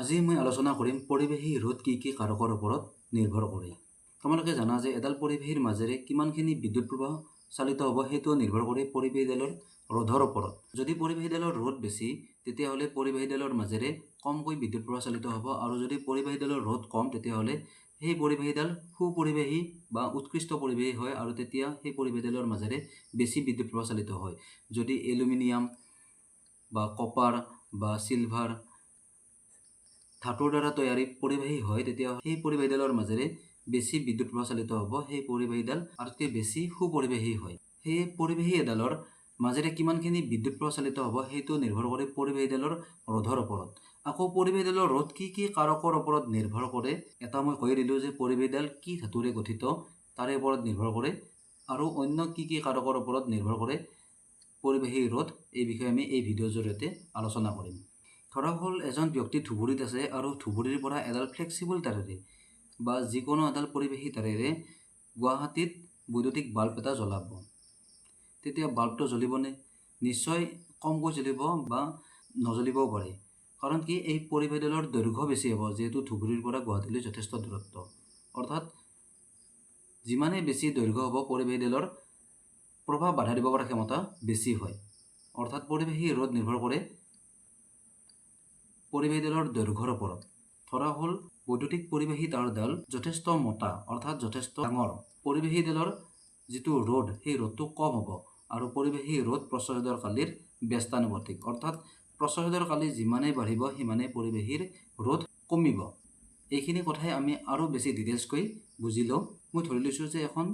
আজি মই আলোচনা কৰিম পৰিবাহী ৰোধ কি কি কাৰকৰ ওপৰত নিৰ্ভৰ কৰে। তোমালোকে জানা যে এডাল পৰিবাহীৰ মাজেৰে কিমানখিনি বিদ্যুৎ প্ৰবাহ চালিত হ'ব, সেইটোও নিৰ্ভৰ কৰে পৰিবাহীডালৰ ৰোধৰ ওপৰত। যদি পৰিবাহীডালৰ ৰোধ বেছি, তেতিয়াহ'লে পৰিবাহীডালৰ মাজেৰে কমকৈ বিদ্যুৎ প্ৰবাহ চালিত হ'ব আৰু যদি পৰিবাহীডালৰ ৰোধ কম, তেতিয়াহ'লে সেই পৰিবাহীডাল সুপৰিবাহী বা উৎকৃষ্ট পৰিবাহী হয় আৰু তেতিয়া সেই পৰিবাহীডালৰ মাজেৰে বেছি বিদ্যুৎ প্ৰবাহ চালিত হয়। যদি এলুমিনিয়াম বা কপাৰ বা চিলভাৰ ধাতুৰ দ্বাৰা তৈয়াৰী পৰিবাহী হয়, তেতিয়া সেই পৰিবাহীডালৰ মাজেৰে বেছি বিদ্যুৎ প্ৰবাহ চালিত হ'ব, সেই পৰিবাহীডাল আটাইতকৈ বেছি সুপৰিবাহী হয়। সেয়ে পৰিবাহী এডালৰ মাজেৰে কিমানখিনি বিদ্যুৎ প্ৰবাহ চালিত হ'ব, সেইটো নিৰ্ভৰ কৰে পৰিবাহীডালৰ ৰোধৰ ওপৰত। আকৌ পৰিবাহীডালৰ ৰোধ কি কি কাৰকৰ ওপৰত নিৰ্ভৰ কৰে? এটা মই কৈ দিলোঁ যে পৰিবাহীডাল কি ধাতুৰে গঠিত, তাৰে ওপৰত নিৰ্ভৰ কৰে। আৰু অন্য কি কি কাৰকৰ ওপৰত নিৰ্ভৰ কৰে পৰিবাহী ৰোধ, এই বিষয়ে আমি এই ভিডিঅ'ৰ জৰিয়তে আলোচনা কৰিম। ধৰা হ'ল এজন ব্যক্তি ধুবুৰীত আছে আৰু ধুবুৰীৰ পৰা এডাল ফ্লেক্সিবল তাৰেৰে বা যিকোনো এডাল পৰিবাহী তাৰেৰে গুৱাহাটীত বৈদ্যুতিক বাল্ব এটা জ্বলাব। তেতিয়া বাল্বটো জ্বলিবনে? নিশ্চয় কমকৈ জ্বলিব বা নজ্বলিবও পাৰে। কাৰণ কি, এই পৰিবাহীডালৰ দৈৰ্ঘ্য বেছি হ'ব, যিহেতু ধুবুৰীৰ পৰা গুৱাহাটীলৈ যথেষ্ট দূৰত্ব। অৰ্থাৎ যিমানেই বেছি দৈৰ্ঘ্য হ'ব, পৰিবাহীডালৰ প্ৰবাহ বাধা দিব পৰা ক্ষমতা বেছি হয়। অৰ্থাৎ পৰিবাহী ৰোধ নিৰ্ভৰ কৰে পৰিবাহীডালৰ দৈৰ্ঘ্যৰ ওপৰত। ধৰা হ'ল বৈদ্যুতিক পৰিবাহী তাঁৰডাল যথেষ্ট মোটা, অৰ্থাৎ যথেষ্ট ডাঙৰ। পৰিবাহীডালৰ যিটো ৰোধ, সেই ৰোধটো কম হ'ব আৰু পৰিবাহী ৰোধ প্ৰচ্ছদৰ কালিৰ ব্যস্তানুপাতিক। অৰ্থাৎ প্ৰচ্ছদৰ কালি যিমানেই বাঢ়িব, সিমানেই পৰিবাহীৰ ৰোধ কমিব। এইখিনি কথাই আমি আৰু বেছি ডিটেইলছকৈ বুজি লওঁ। মই ধৰি লৈছোঁ যে এখন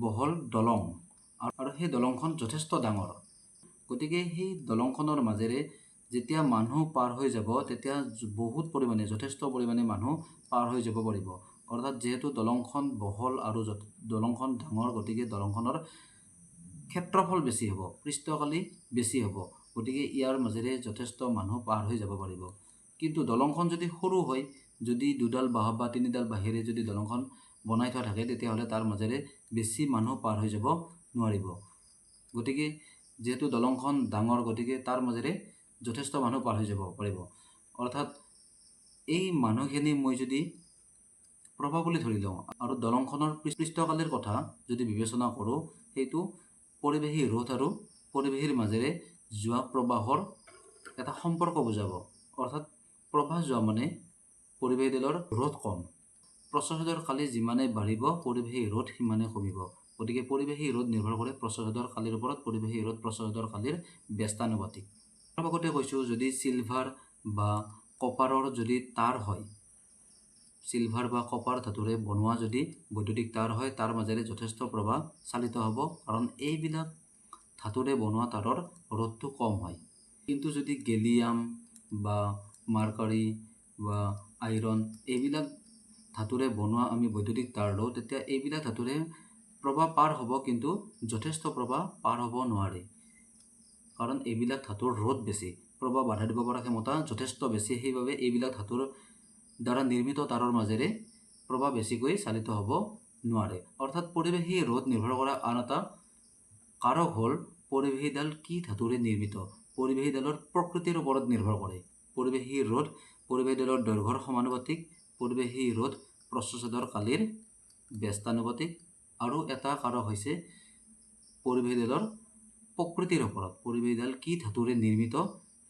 বহল দলং আৰু সেই দলংখন যথেষ্ট ডাঙৰ। গতিকে সেই দলংখনৰ মাজেৰে যেতিয়া মানুহ পাৰ হৈ যাব, তেতিয়া বহুত পৰিমাণে, যথেষ্ট পৰিমাণে মানুহ পাৰ হৈ যাব পাৰিব। অৰ্থাৎ যিহেতু দলংখন বহল আৰু দলংখন ডাঙৰ, গতিকে দলংখনৰ ক্ষেত্ৰফল বেছি হ'ব, পৃষ্ঠকালি বেছি হ'ব। গতিকে ইয়াৰ মাজেৰে যথেষ্ট মানুহ পাৰ হৈ যাব পাৰিব। কিন্তু দলংখন যদি সৰু হয়, যদি দুডাল বাঁহ বা তিনিডাল বাঁহেৰে যদি দলংখন বনাই থোৱা থাকে, তেতিয়াহ'লে তাৰ মাজেৰে বেছি মানুহ পাৰ হৈ যাব নোৱাৰিব। গতিকে যিহেতু দলংখন ডাঙৰ, গতিকে তাৰ মাজেৰে যথেষ্ট মানুহ পাৰ হৈ যাব পাৰিব। অৰ্থাৎ এই মানুহখিনি মই যদি প্ৰবাহ বুলি ধৰি লওঁ আৰু দলংখনৰ পৃষ্ঠকালিৰ কথা যদি বিবেচনা কৰোঁ, সেইটো পৰিবাহী ৰোধ আৰু পৰিবাহীৰ মাজেৰে যোৱা প্ৰবাহৰ এটা সম্পৰ্ক বুজাব। অৰ্থাৎ প্ৰবাহ যোৱা মানে পৰিবাহীডালৰ ৰোধ কম। প্ৰচ্ছদৰ কালি যিমানে বাঢ়িব, পৰিবাহী ৰোধ সিমানে কমিব। গতিকে পৰিবাহী ৰোধ নিৰ্ভৰ কৰে প্ৰচ্ছদৰ কালিৰ ওপৰত। পৰিবাহী ৰোধ প্ৰচ্ছদৰ কালিৰ ব্যস্তানুপাতিক। অলপ আগতে কৈছোঁ, যদি চিলভাৰ বা কপাৰৰ যদি তাঁৰ হয়, চিলভাৰ বা কপাৰ ধাতুৰে বনোৱা যদি বৈদ্যুতিক তাঁৰ হয়, তাৰ মাজেৰে যথেষ্ট প্ৰবাহ চালিত হ'ব, কাৰণ এইবিলাক ধাতুৰে বনোৱা তাঁৰৰ ৰোধটো কম হয়। কিন্তু যদি গেলিয়াম বা মাৰ্কাৰী বা আইৰণ এইবিলাক ধাতুৰে বনোৱা আমি বৈদ্যুতিক তাঁৰ লওঁ, তেতিয়া এইবিলাক ধাতুৰে প্ৰবাহ পাৰ হ'ব, কিন্তু যথেষ্ট প্ৰবাহ পাৰ হ'ব নোৱাৰে, কাৰণ এইবিলাক ধাতুৰ ৰোধ বেছি, প্ৰবাহ বাধা দিব পৰা ক্ষমতা যথেষ্ট বেছি। সেইবাবে এইবিলাক ধাতুৰ দ্বাৰা নিৰ্মিত তাঁৰৰ মাজেৰে প্ৰবাহ বেছিকৈ চালিত হ'ব নোৱাৰে। অৰ্থাৎ পৰিবাহী ৰোধ নিৰ্ভৰ কৰা আন এটা কাৰক হ'ল পৰিবাহীডাল কি ধাতুৰে নিৰ্মিত, পৰিবাহীডালৰ প্ৰকৃতিৰ ওপৰত নিৰ্ভৰ কৰে। পৰিবাহী ৰোধ পৰিবাহীডালৰ দৈৰ্ঘ্যৰ সমানুপাতিক। পৰিবাহী ৰোধ প্ৰচ্ছদৰ কালিৰ ব্যস্তানুপাতিক। আৰু এটা কাৰক হৈছে পৰিবাহীডালৰ প্ৰকৃতিৰ ওপৰত, পৰিবাহীডাল কি ধাতুৰে নিৰ্মিত,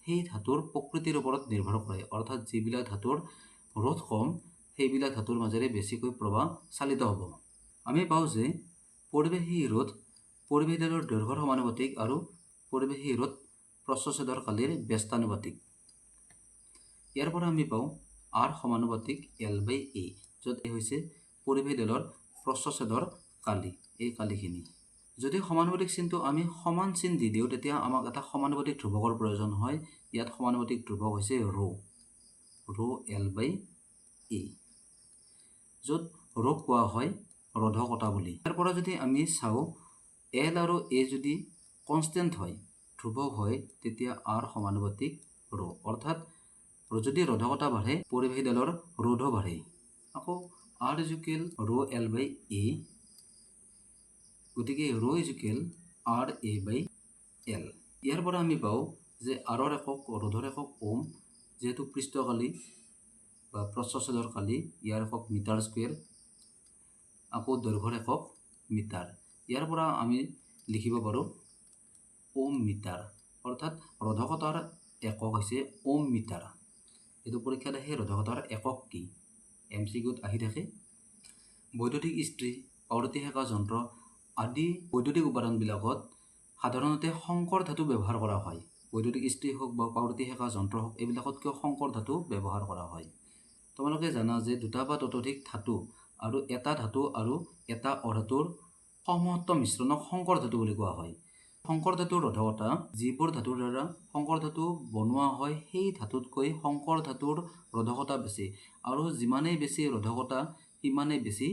সেই ধাতুৰ প্ৰকৃতিৰ ওপৰত নিৰ্ভৰ কৰে। অৰ্থাৎ যিবিলাক ধাতুৰ ৰোধ কম, সেইবিলাক ধাতুৰ মাজেৰে বেছিকৈ প্ৰবাহ চালিত হ'ব। আমি পাওঁ যে পৰিবাহী ৰোধ পৰিবাহীডালৰ দৈৰ্ঘ্যৰ সমানুপাতিক আৰু পৰিবাহী ৰোধ প্ৰচ্ছদৰ কালিৰ ব্যস্তানুপাতিক। ইয়াৰ পৰা আমি পাওঁ আৰ সমানুপাতিক এল বাই এ, য'ত এ হৈছে পৰিবাহীডালৰ প্ৰচ্ছদৰ কালি, এই কালিখিনি। যদি সমানুপাতিক চিনটো আমি সমান চিন দি দিওঁ, তেতিয়া আমাক এটা সমানুপাতিক ধ্ৰুৱকৰ প্ৰয়োজন হয়। ইয়াত সমানুপাতিক ধ্ৰুৱক হৈছে ৰ' এল বাই এ, য'ত ৰ'ক কোৱা হয় ৰোধকতা বুলি। ইয়াৰ পৰা যদি আমি চাওঁ, এল আৰু এ যদি কনষ্টেণ্ট হয়, ধ্ৰুৱক হয়, তেতিয়া আৰ সমানুপাতিক ৰ'। অৰ্থাৎ যদি ৰোধকতা বাঢ়ে, পৰিবাহীডালৰ ৰোধো বাঢ়ে। আকৌ R is equal rho L by A, গতিকে rho is equal R A by L. ইয়াৰ পৰা আমি পাওঁ যে আৰৰ একক, ৰোধৰ একক ওম, যিহেতু পৃষ্ঠকালি বা প্ৰস্থচ্ছেদৰ কালি, ইয়াৰ একক মিটাৰ স্কুৱেৰ। আকৌ দৈৰ্ঘ্যৰ একক মিটাৰ। ইয়াৰ পৰা আমি লিখিব পাৰোঁ ওম মিটাৰ, অৰ্থাৎ ৰোধকতাৰ একক হৈছে ওম মিটাৰ। এইটো পৰীক্ষাত আহে, ৰোধকতাৰ একক কি, এমচিকিউত আহি থাকে। বৈদ্যুতিক ইস্ত্ৰি, পাউৰুটি সেকা যন্ত্ৰ আদি বৈদ্যুতিক উপাদানবিলাকত সাধাৰণতে সংকৰ ধাতু ব্যৱহাৰ কৰা হয়। বৈদ্যুতিক ইস্ত্ৰি হওক বা পাউৰুটি সেকা যন্ত্ৰ হওক, এইবিলাকত কিয় সংকৰ ধাতু ব্যৱহাৰ কৰা হয়? তোমালোকে জানা যে দুটা বা ততোধিক ধাতু আৰু এটা ধাতু আৰু এটা অধাতুৰ সমহত্ব মিশ্ৰণক সংকৰ ধাতু বুলি কোৱা হয়। সংকৰ ধাতুৰ ৰোধকতা যিবোৰ ধাতুৰ দ্বাৰা সংকৰ ধাতু বনোৱা হয়, সেই ধাতুতকৈ সংকৰ ধাতুৰ ৰোধকতা বেছি আৰু যিমানেই বেছি ৰোধকতা, সিমানেই বেছি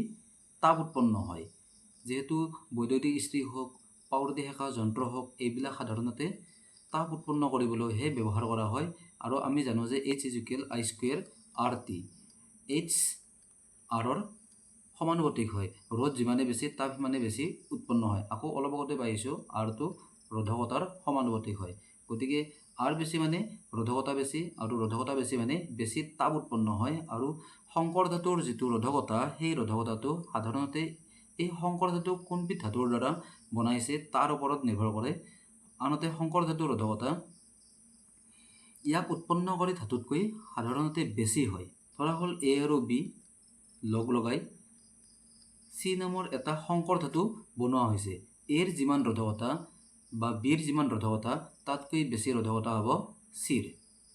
তাপ উৎপন্ন হয়। যিহেতু বৈদ্যুতিক ইস্ত্ৰি হওক, পাউৰুটি সেকা যন্ত্ৰ হওক, এইবিলাক সাধাৰণতে তাপ উৎপন্ন কৰিবলৈহে ব্যৱহাৰ কৰা হয়। আৰু আমি জানো যে H is equal I square R T, H আৰৰ সমানুপাতিক হয়। ৰোধ যিমানে বেছি, তাপ সিমানে বেছি উৎপন্ন হয়। আকৌ অলপ আগতে পাইছোঁ, আৰটো ৰোধকতাৰ সমানুপাতিক হয়। গতিকে আৰ বেছি মানে ৰোধকতা বেছি আৰু ৰোধকতা বেছি মানে বেছি তাপ উৎপন্ন হয়। আৰু সংকৰ ধাতুৰ যিটো ৰোধকতা, সেই ৰোধকতাটো সাধাৰণতে এই সংকৰ ধাতু কোনবিধ ধাতুৰ দ্বাৰা বনাইছে তাৰ ওপৰত নিৰ্ভৰ কৰে। আনহাতে সংকৰ ধাতুৰ ৰোধকতা ইয়াক উৎপন্নকাৰী ধাতুতকৈ সাধাৰণতে বেছি হয়। ধৰা হ'ল এ আৰু বি লগ লগাই চি নামৰ এটা সংকৰ ধাতু বনোৱা হৈছে। এৰ যিমান ৰোধকতা বা বিৰ যিমান ৰোধকতা, তাতকৈ বেছি ৰোধকতা হ'ব চিৰ।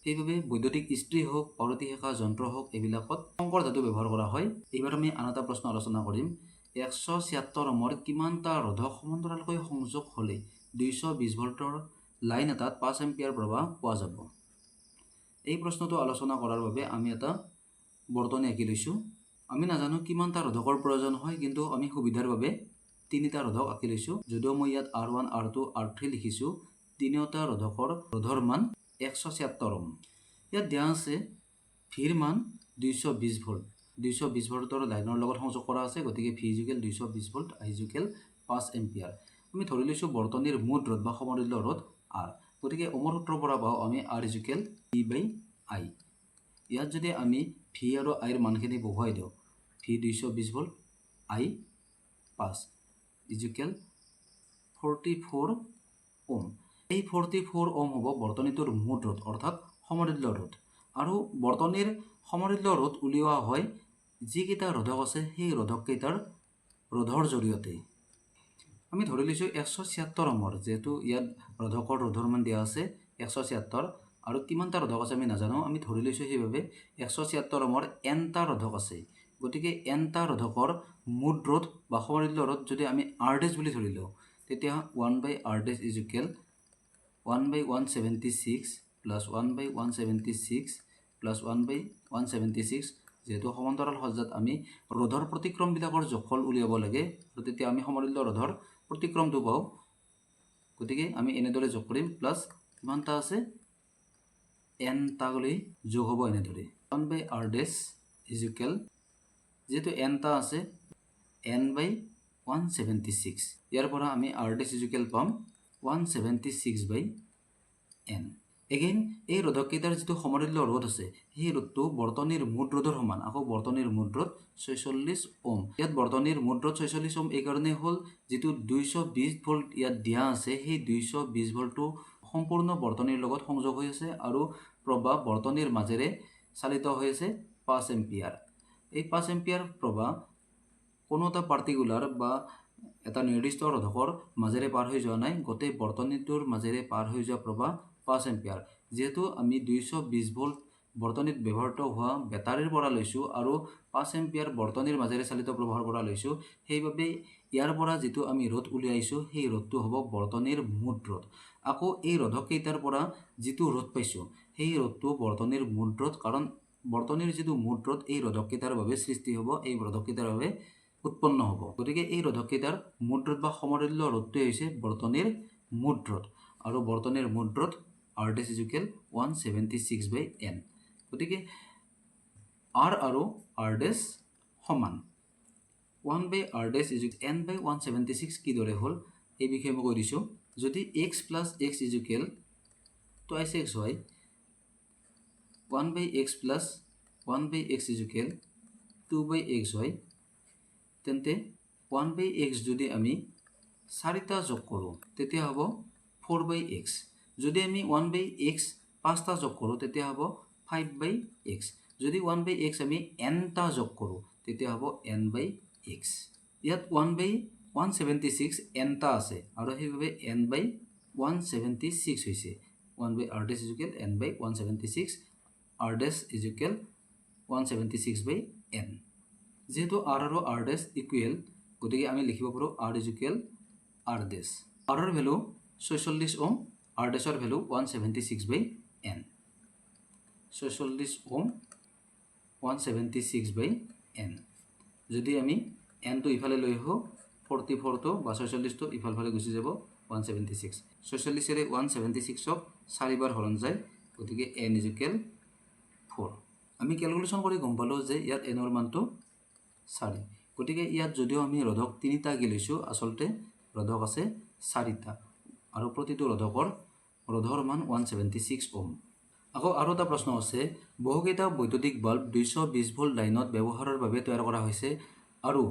সেইবাবে বৈদ্যুতিক ইস্ত্ৰি হওক, পাউৰুটি সেকা যন্ত্ৰ হওক, এইবিলাকত সংকৰ ধাতু ব্যৱহাৰ কৰা হয়। এইবাৰ আমি আন এটা প্ৰশ্ন আলোচনা কৰিম। 176 ওমৰ কিমানটা ৰোধক সমান্তৰালকৈ সংযোগ হ'লে 220 ভল্টৰ লাইন এটাত 5 এম্পিয়াৰ প্ৰবাহ পোৱা যাব? এই প্ৰশ্নটো আলোচনা কৰাৰ বাবে আমি এটা বৰ্তনী আঁকি লৈছোঁ। আমি নাজানো কিমানটা ৰোধকৰ প্ৰয়োজন হয়, কিন্তু আমি সুবিধাৰ বাবে তিনিটা ৰোধক আঁকি লৈছোঁ। যদিও মই ইয়াত R1, R2, R3 লিখিছোঁ, তিনিওটা ৰোধকৰ ৰোধৰ মান 176 ওম। ইয়াত দিয়া আছে ভিৰ মান 220 ভল্ট। 220 ভল্টৰ লাইনৰ লগত সংযোগ কৰা আছে। গতিকে V is equal 220 volt, I is equal 5 ampere. আমি ধৰি লৈছোঁ বৰ্তনীৰ মুঠ ৰোধ বা সমতুল্য ৰোধ আৰ। গতিকে ওমৰ সূত্ৰৰ পৰা পাওঁ আমি R is equal V by I। ইয়াত যদি আমি ভি আৰু আইৰ মানখিনি বহুৱাই দিওঁ, V 220 volt, I 5, is equal 44 ওম। এই 44 ওম হ'ব বৰ্তনীটোৰ মুঠ ৰোধ, অৰ্থাৎ সমতুল্য ৰোধ। আৰু বৰ্তনীৰ সমতুল্য ৰোধ উলিওৱা হয় যিকেইটা ৰোধক আছে, সেই ৰোধককেইটাৰ ৰোধৰ জৰিয়তে। আমি ধৰি লৈছোঁ 176 ওমৰ, যিহেতু ইয়াত ৰোধকৰ ৰোধৰ মান দিয়া আছে 176 আৰু কিমানটা ৰোধক আছে আমি নাজানো, আমি ধৰি লৈছোঁ। সেইবাবে 176 ওমৰ এনটা ৰোধক আছে। গতিকে এনটা ৰোধকৰ মুঠ ৰোধ বা সমতুল্য ৰোধ যদি আমি আৰ ডেছ বুলি ধৰি লওঁ, তেতিয়া one by R dash is equal one by 176 plus one by 176 plus one by 176। যিহেতু সমান্তৰাল সজ্জাত আমি ৰোধৰ প্ৰতিক্ৰমবিলাকৰ যোগফল উলিয়াব লাগে আৰু তেতিয়া আমি সমতুল্য ৰোধৰ প্ৰতিক্ৰমটো পাওঁ, গতিকে আমি এনেদৰে যোগ কৰিম। প্লাছ কিমানটা আছে, এনটালৈ যোগ হ'ব এনেদৰে। One by R dash is equal, যিহেতু এনটা আছে, N by 176। ইয়াৰ পৰা আমি আৰ ডেছ is equal পাম 176 বাই এন। এগেইন এই ৰোধককেইটাৰ যিটো সমতুল্য ৰোধ আছে, সেই ৰোধটো বৰ্তনীৰ মুঠ ৰোধৰ সমান। আকৌ বৰ্তনীৰ মুঠ ৰোধ 46 ওম। ইয়াত বৰ্তনীৰ মুঠ ৰোধ 46 ওম এইকাৰণেই হ'ল, যিটো 220 ভল্ট ইয়াত দিয়া আছে, সেই 220 ভল্টটো সম্পূৰ্ণ বৰ্তনীৰ লগত সংযোগ হৈ আছে আৰু প্ৰবাহ বৰ্তনীৰ মাজেৰে চালিত হৈ আছে 5 এম্পিয়াৰ। এই 5 এম্পিয়াৰ প্ৰবাহ কোনো এটা পাৰ্টিকুলাৰ বা এটা নিৰ্দিষ্ট ৰোধকৰ মাজেৰে পাৰ হৈ যোৱা নাই। গোটেই বৰ্তনীটোৰ মাজেৰে পাৰ হৈ যোৱা প্ৰবাহ 5 এম্পিয়াৰ। যিহেতু আমি 220 ভল্ট বৰ্তনীত ব্যৱহৃত হোৱা বেটাৰীৰ পৰা লৈছোঁ আৰু 5 এম্পিয়াৰ বৰ্তনীৰ মাজেৰে চালিত প্ৰবাহৰ পৰা লৈছোঁ, সেইবাবে ইয়াৰ পৰা যিটো আমি ৰোধ উলিয়াইছোঁ, সেই ৰোধটো হ'ব বৰ্তনীৰ মুঠ ৰোধ। আকৌ এই ৰোধককেইটাৰ পৰা যিটো ৰোধ পাইছোঁ, সেই ৰোধটো বৰ্তনীৰ মুঠ ৰোধ, কাৰণ বৰ্তনীৰ যিটো মুঠ ৰোধ এই ৰোধককেইটাৰ বাবে সৃষ্টি হ'ব, এই ৰোধককেইটাৰ বাবে উৎপন্ন হ'ব। গতিকে এই ৰোধককেইটাৰ মুঠ ৰোধ বা সমতুল্য ৰোধটোৱে হৈছে বৰ্তনীৰ মুঠ ৰোধ আৰু বৰ্তনীৰ মুঠ ৰোধ R dash is equal 176 by N। গতিকে আৰ আৰু আৰ ডেছ সমান। One by R dash is N by 176 কিদৰে হ'ল, এই বিষয়ে মই কৈ দিছোঁ। যদি X plus X is equal twice X হয়, one by x plus One by x is equal two by x হয়, তেন্তে ওৱান বাই এক্স যদি আমি চাৰিটা যোগ কৰোঁ, তেতিয়া হ'ব ফ'ৰ বাই এক্স। যদি আমি ওৱান বাই এক্স পাঁচটা যোগ কৰোঁ, তেতিয়া হ'ব ফাইভ বাই এক্স। যদি ওৱান বাই এক্স আমি এনটা যোগ কৰোঁ, তেতিয়া হ'ব এন বাই এক্স। ইয়াত one by 176 এনটা আছে আৰু সেইবাবে n by 176 হৈছে। One by r dash is equal n by 176, r dash is equal 176 by n। যিহেতু আৰ আৰু আৰ ডেছ ইকুৱেল, গতিকে আমি লিখিব পাৰোঁ r is equal r dash। আৰৰ ভেলু 46 ওম, আৰ ডেছৰ value 176 by n। 46 ohm 176 by n। যদি আমি এনটো ইফালে লৈ আহোঁ, 44টো বা 46টো ইফালফালে গুচি যাব, 176। 46ৰে 176ক চাৰিবাৰ হৰণ যায়, গতিকে এন ইজুকেল ফ'ৰ। আমি কেলকুলেশ্যন কৰি গম পালোঁ যে ইয়াত এনৰ মানটো চাৰি। গতিকে ইয়াত যদিও আমি ৰোধক তিনিটা আঁকি লৈছোঁ, আচলতে ৰোধক আছে চাৰিটা আৰু প্ৰতিটো ৰোধকৰ ৰোধৰ মান 176 ওম। আকৌ আৰু এটা প্ৰশ্ন আছে। বহুকেইটা বৈদ্যুতিক বাল্ব 220 ভোল্ট লাইনত ব্যৱহাৰৰ বাবে তৈয়াৰ কৰা হৈছে আৰু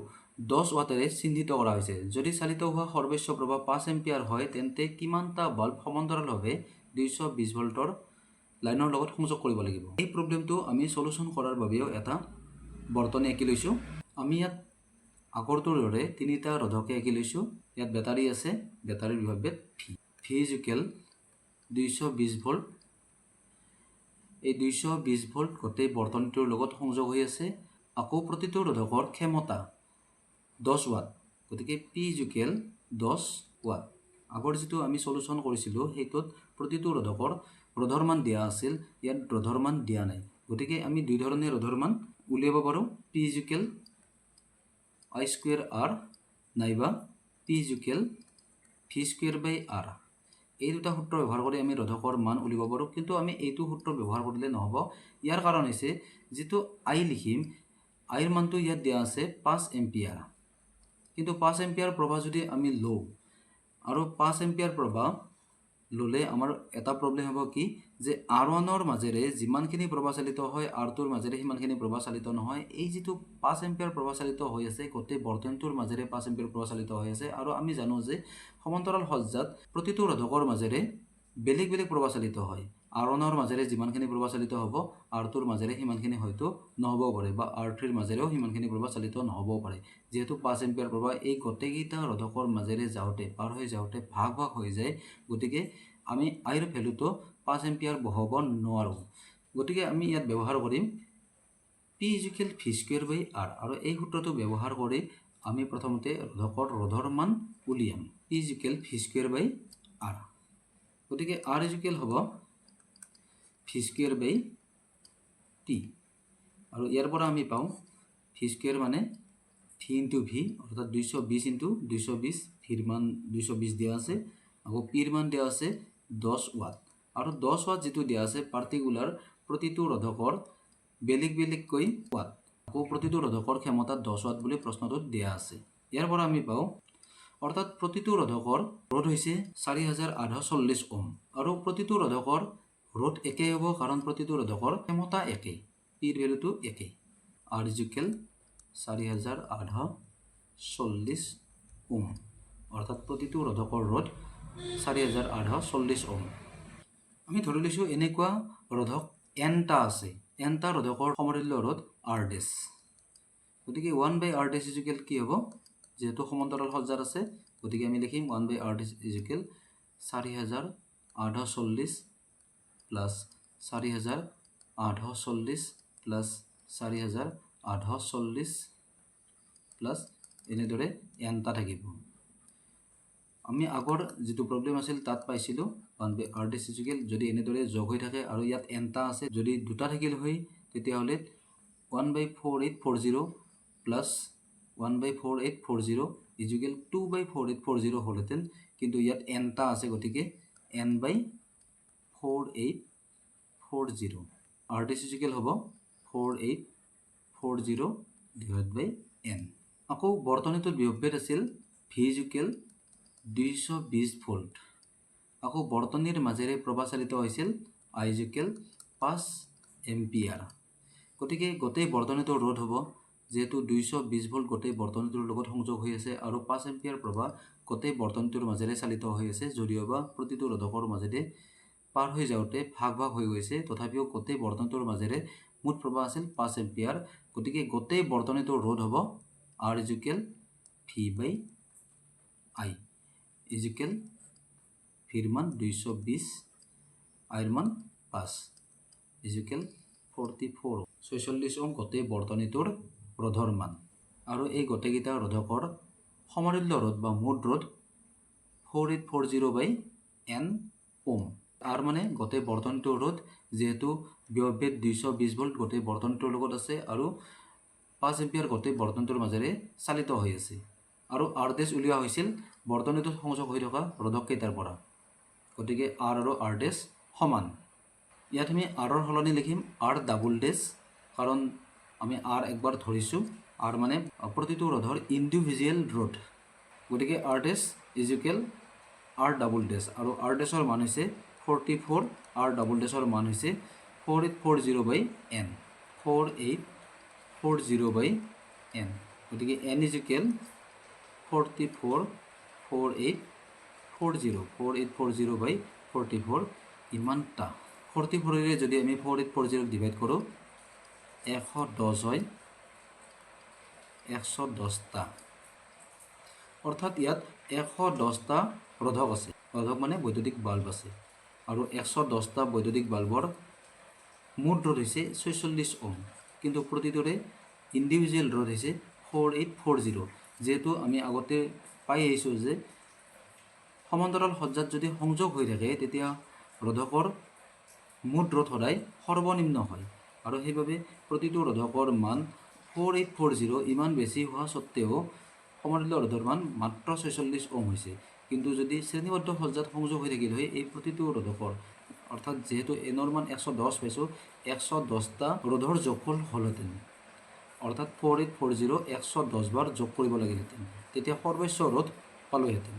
10 ৱাটেৰে চিহ্নিত কৰা হৈছে। যদি চালিত হোৱা সৰ্বোচ্চ প্ৰবাহ 5 এম্পিয়াৰ হয়, তেন্তে কিমানটা বাল্ব সমান্তৰালভাৱে 220 ভোল্টৰ লাইনৰ লগত সংযোগ কৰিব লাগিব? এই প্ৰব্লেমটো আমি চলুশ্যন কৰাৰ বাবেও এটা বৰ্তনী আঁকি লৈছোঁ। আমি ইয়াত আগৰটোৰ দৰে তিনিটা ৰোধকে আঁকি লৈছোঁ। ইয়াত বেটাৰী আছে। বেটাৰীৰ বিভৱভেদ ভি। V equal 220 volt. এই 220 ভোল্ট গোটেই বৰ্তনীটোৰ লগত সংযোগ হৈ আছে। আকৌ প্ৰতিটো ৰোধকৰ ক্ষমতা 10 ৱাট, গতিকে পি ইজুকেল 10 ৱাট। আগৰ যিটো আমি চলুশ্যন কৰিছিলোঁ, সেইটোত প্ৰতিটো ৰোধকৰ ৰোধৰ মান দিয়া আছিল। ইয়াত ৰোধৰ মান দিয়া নাই। গতিকে আমি দুই ধৰণে ৰোধৰ মান উলিয়াব পাৰোঁ: P is equal I square R নাইবা P is equal V square by R। এই দুটা সূত্ৰ ব্যৱহাৰ কৰি আমি ৰোধকৰ মান উলিয়াব পাৰোঁ। কিন্তু আমি এইটো সূত্ৰ ব্যৱহাৰ কৰিলে নহ'ব। ইয়াৰ কাৰণ হৈছে, যিটো আই লিখিম, আইৰ মানটো ইয়াত দিয়া আছে 5 এম্পিয়াৰ। কিন্তু 5 এম্পিয়াৰ প্ৰবাহ যদি আমি লওঁ, আৰু 5 এম্পিয়াৰ প্ৰবাহ ল'লে আমাৰ এটা প্ৰব্লেম হ'ব কি যে আৰ ওৱানৰ মাজেৰে যিমানখিনি প্ৰবাহ চালিত হয়, আৰ টুৰ মাজেৰে সিমানখিনি প্ৰবাহ চালিত নহয়। এই যিটো 5 এম্পিয়াৰ প্ৰবাহ চালিত হৈ আছে, গোটেই বৰ্তনীটোৰ মাজেৰে 5 এম্পিয়াৰ প্ৰবাহ চালিত হৈ আছে। আৰু আমি জানো যে সমান্তৰাল সজ্জাত প্ৰতিটো ৰোধকৰ মাজেৰে বেলেগ বেলেগ প্ৰবাহ চালিত হয়। আৰ ওৱানৰ মাজেৰে যিমানখিনি প্ৰবাহ চালিত হ'ব, আৰ টুৰ মাজেৰে সিমানখিনি হয়তো নহ'বও পাৰে বা আৰ থ্ৰীৰ মাজেৰেও সিমানখিনি প্ৰবাহ চালিত নহ'বও পাৰে। যিহেতু 5 এম্পিয়াৰ প্ৰবাহ এই গোটেইকেইটা ৰোধকৰ মাজেৰে যাওঁতে, পাৰ হৈ যাওঁতে ভাগ ভাগ হৈ যায়, গতিকে আমি আইৰ ভেলুটো 5 এম্পিয়াৰ বহাব নোৱাৰোঁ। গতিকে আমি ইয়াত ব্যৱহাৰ কৰিম P is equal V square by R। আৰু এই সূত্ৰটো ব্যৱহাৰ কৰি আমি প্ৰথমতে ৰোধকৰ ৰোধৰ মান উলিয়াম। P is equal V square by R। গতিকে আৰ ইজুকেল হ'ব ভি স্কুৱেৰ বাই পি। আৰু ইয়াৰ পৰা আমি পাওঁ, ভি স্কুৱেৰ মানে ভি ইনটু ভি, অৰ্থাৎ 220 ইনটু 220। ভিৰ মান 220 দিয়া আছে। আকৌ পিৰ মান দিয়া আছে 10 ৱাট। আৰু 10 ৱাট যিটো দিয়া আছে, পাৰ্টিকুলাৰ প্ৰতিটো ৰোধকৰ বেলেগ বেলেগকৈ ৱাট। আকৌ প্ৰতিটো ৰোধকৰ ক্ষমতা 10 ৱাট বুলি প্ৰশ্নটোত দিয়া আছে। ইয়াৰ পৰা আমি পাওঁ, অৰ্থাৎ প্ৰতিটো ৰোধকৰ ৰোধ হৈছে 4840 ওম। আৰু প্ৰতিটো ৰোধকৰ ৰোধ একেই হ'ব, কাৰণ প্ৰতিটো ৰোধকৰ ক্ষমতা একেই, পিৰ ভেলুটো একেই। আৰ ইজুকেল 4840 ওম, অৰ্থাৎ প্ৰতিটো ৰোধকৰ ৰোধ 4840 ওম। আমি ধৰি লৈছোঁ এনেকুৱা ৰোধক এনটা আছে। এনটা ৰোধকৰ সমতুল্য ৰোধ আৰ ডেছ। গতিকে one by r dash is equal কি হ'ব? যিহেতু সমান্তৰাল সজ্জাত আছে, গতিকে আমি লিখিম one by r dash is equal 4840 plus 4840 plus 4840 plus এনেদৰে এনটা থাকিব। আমি আগৰ যিটো প্ৰব্লেম আছিল, তাত পাইছিলোঁ one by r dash is equal, যদি এনেদৰে যোগ হৈ থাকে আৰু ইয়াত এনটা আছে, যদি দুটা থাকিল হয়, তেতিয়াহ'লে one by 4840 plus one by 4840 is equal two by 4840 হ'লহেঁতেন। কিন্তু ইয়াত এনটা আছে, গতিকে n by 4840। R dash is equal হ'ব 4840 divide by N. আকৌ বৰ্তনীটোত বিভৱভেদ আছিল ভি ইজুকেল 220 ভোল্ট। আকৌ বৰ্তনীৰ মাজেৰে প্ৰবাহ চালিত হৈছিল আই ইজুকেল 5 এম্পিয়াৰ। গতিকে গোটেই বৰ্তনীটোৰ ৰোধ হ'ব, যিহেতু 220 ভল্ট গোটেই বৰ্তনীটোৰ লগত সংযোগ হৈ আছে আৰু 5 এম্পিয়াৰ প্ৰবাহ গোটেই বৰ্তনীটোৰ মাজেৰে চালিত হৈ আছে, যদিওবা প্ৰতিটো ৰোধকৰ মাজেৰে পাৰ হৈ যাওঁতে ভাগ ভাগ হৈ গৈছে, তথাপিও গোটেই বৰ্তনীটোৰ মাজেৰে মুঠ প্ৰবাহ আছিল 5 এম্পিয়াৰ। গতিকে গোটেই বৰ্তনীটোৰ ৰোধ হ'ব R is equal V by I is equal ভিৰ মান 220, আইৰ মান 5, is equal 44, 46 ohm গোটেই বৰ্তনীটোৰ ৰোধৰ মান। আৰু এই গোটেইকেইটা ৰোধকৰ সমতুল্য ৰোধ বা মুঠ ৰোধ 4840 by N ohm। R মানে গোটেই বৰ্তনীটোৰ ৰোধ, যিহেতু বিভৱ 220 ভল্ট গোটেই বৰ্তনীটোৰ লগত আছে আৰু 5 এম্পিয়াৰ গোটেই বৰ্তনীটোৰ মাজেৰে চালিত হৈ আছে। আৰু আৰ ডেছ উলিওৱা হৈছিল বৰ্তনীটোত সংযোগ হৈ থকা ৰোধককেইটাৰ পৰা। গতিকে আৰ আৰু আৰ ডেছ সমান। ইয়াত আমি আৰৰ সলনি লিখিম আৰ ডাবুল ডেছ, কাৰণ আমি আৰ একবাৰ ধৰিছোঁ। আৰ মানে প্ৰতিটো ৰোধৰ ইণ্ডিভিজুৱেল ৰোধ। গতিকে R dash is equal R double dash আৰু আৰ ডেছৰ মান হৈছে 44। আৰ ডাবুল ডেছৰ মান হৈছে 4840 by N, 4840 by N। গতিকে N is equal 44, 4840, 4840 by 44। ইমানটা। 44ৰে যদি আমি 4840ক ডিভাইড কৰোঁ, 110 হয়, 110টা। অৰ্থাৎ ইয়াত 110টা ৰোধক আছে। ৰোধক মানে বৈদ্যুতিক বাল্ব আছে। আৰু 110টা বৈদ্যুতিক বাল্বৰ মুঠ ৰোধ হৈছে 46 ওম, কিন্তু প্ৰতিটোৰে ইণ্ডিভিজুৱেল ৰোধ হৈছে 4840। যিহেতু আমি আগতে পাই আহিছোঁ যে সমান্তৰাল সজ্জাত যদি সংযোগ হৈ থাকে, তেতিয়া ৰোধকৰ মুঠ ৰোধ সদায় সৰ্বনিম্ন হয়। আৰু সেইবাবে প্ৰতিটো ৰোধকৰ মান 4840 ইমান বেছি হোৱা স্বত্তেও সমতুল্য ৰোধৰ মান মাত্ৰ 46 ওম হৈছে। কিন্তু যদি শ্ৰেণীবদ্ধ সজ্জাত সংযোগ হৈ থাকিল হয় এই প্ৰতিটো ৰোধকৰ, অৰ্থাৎ যিহেতু এনৰ মান 110 পাইছোঁ, 110টা ৰোধৰ যোগফল হ'লহেঁতেন। অৰ্থাৎ 4840 110 বাৰ যোগ কৰিব লাগিলহেঁতেন, তেতিয়া সৰ্বোচ্চ ৰোধ পালোহেঁতেন।